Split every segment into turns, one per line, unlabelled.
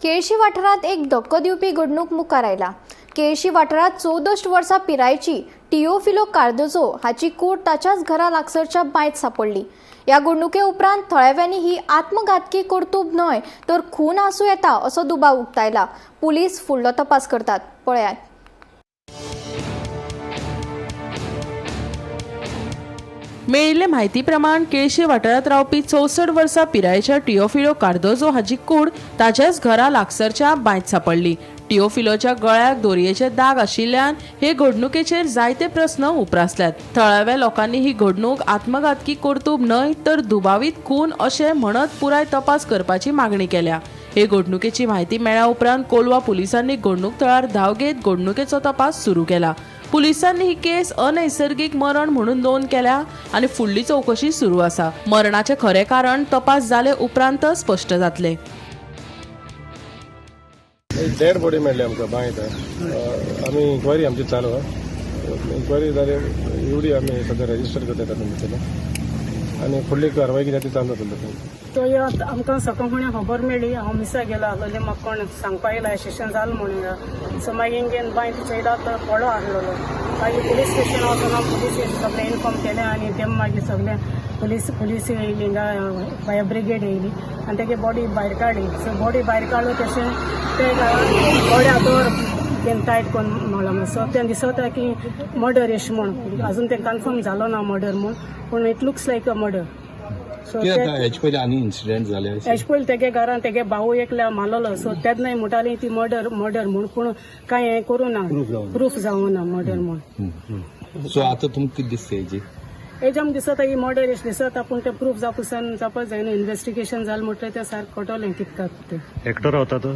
केळशी वाठारांत एक धक्को दिवपी घडणूक मुखार आयला. केळशी वाठारांत 64 वर्सां पिरायेची टिओफिलो कार्दोजो हाची कूड ताच्याच घरा लागसरच्या बांयत सांपडली. ह्या घडणुके उपरांत थळाव्यांनी ही आत्मघातकी कर्तूब न्हय तर खून आसूं येता असो दुबाव उक्तायला. पुलीस फुडलो तपास करतात. पळयात.
मेळिल्ले म्हायती प्रमाण केळशी वाठारांत रावपी 64 वर्सां पिरायेच्या टिओफिलो कार्दोजो हाची कूड ताच्याच घरा लागसरच्या बांयत सांपडली. टिओफिलोच्या गळ्याक दोरयेचे दाग आशिल्ल्यान हे घडणुकेचेर जायते प्रस्न उप्रासल्यात. थळाव्या लोकांनी ही घडणूक आत्मघातकी कर्तूब न्हय तर दुबावीत खून अशें म्हणत पुराय तपास करपाची मागणी केल्या. हे घडणुकेची म्हायती मेळ्ळ्या उपरांत कोलवा पुलिसांनी घडणूक थळार धांव घेत घडणुकेचो तपास सुरू केला. पुलिसांनी ही केस अनैसर्गिक मरण म्हणून नोंद केल्या आनी फुडली चवकशी सुरू आसा. मरणाचें खरें कारण तपास जाले उपरांतच स्पश्ट जातलें.
एक डेड बॉडी मेळ्ळी आमकां बांयत. आमी इन्क्वायरी आमची चालू आहा. इन्क्वायरी जाली एवढी आमी सद्या रजिस्टर करता तातूंत भितर आनी फुडली कारवाय कितें ती चालू जातली.
तो आमकां सकाळ खबर मेळ्ळी. हांव मिसा गेलो आसलोलें, म्हाका कोण सांगपा येयला स्टेशन जालें म्हणून हिंगा. सो मागीर हिंगेन बांय चोयला तर पडो आसलेलो. मागीर पुलीस स्टेशन वचून हांव पुलीस सगळें इन्फॉर्म केलें आनी ते मागीर सगळें पुलीस पुलीस येयली हिंगा, फायर ब्रिगेड येयली आनी तेगे बॉडी भायर काडली. सो बॉडी भायर काडलो तशें ते बॉडी हातोर तें टायट करून म्हणलां. सो तें दिसता की मर्डर एशें म्हूण. अजून तें कन्फर्म जालो ना मर्डर म्हूण, पूण it looks like a murder. So
कितें जाता हेचे पयलीं आनी इन्सिडेंट जाले?
हेजे पयलीं तेगे घरान तेगे भाऊ एकल्या मारलेलो. सो तेन्नाय म्हणटाली ती मर्डर मर्डर म्हूण, पूण कांय हें करूं ना, प्रूफ जावं ना मर्डर म्हूण.
सो आतां तुमकां कितें दिसता हेजी?
हेजे आमकां दिसता ही मर्डर एशें दिसता, पूण तें प्रूफ जावपा जावपाक जायना. इन्वेस्टिगेशन जालें म्हणटकीर तें सारकें कळटलें कितें तें.
एकटो रावता तो?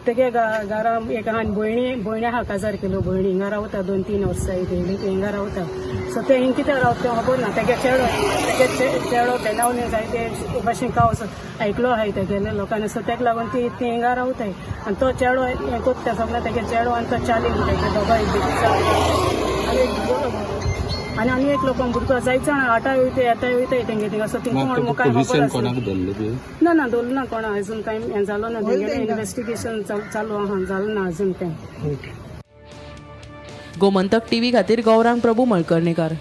तेगे घरा एक आहा आनी भयणी भयणी आहा, काजार केलो. भयणी हिंगा रावता, 2-3 वर्सां येयली ती हिंगा रावता. सो ते हिंग कित्याक रावता तें खबर ना. तेगे चेडो बेनावली जायते भाशेन कावस आयकलो आहाय तेगेले लोकांनी. सो तेका लागून ती ती हिंगा रावताय आनी तो चेडो हें कोत्ता सगळें. तेगे चेडो आनी तो चाली तेगे दोगांय आनी आनी एक लोकांक भुरगो जायते जाण आटाय वयताय येताय वयताय तेंगे थिंगा. सो ती कोण मुखार खबर
पुलिसान
आसना.
कोणाक धरले ते?
ना ना, दवरलो ना कोणा, अजून कांय हें जालो ना. तेंगेलें इन्वेस्टिगेशन चालू आहा, जालें ना अजून तें.
गोमंतक टीव्ही खातीर गौरांग प्रभू मळकर्णेकर.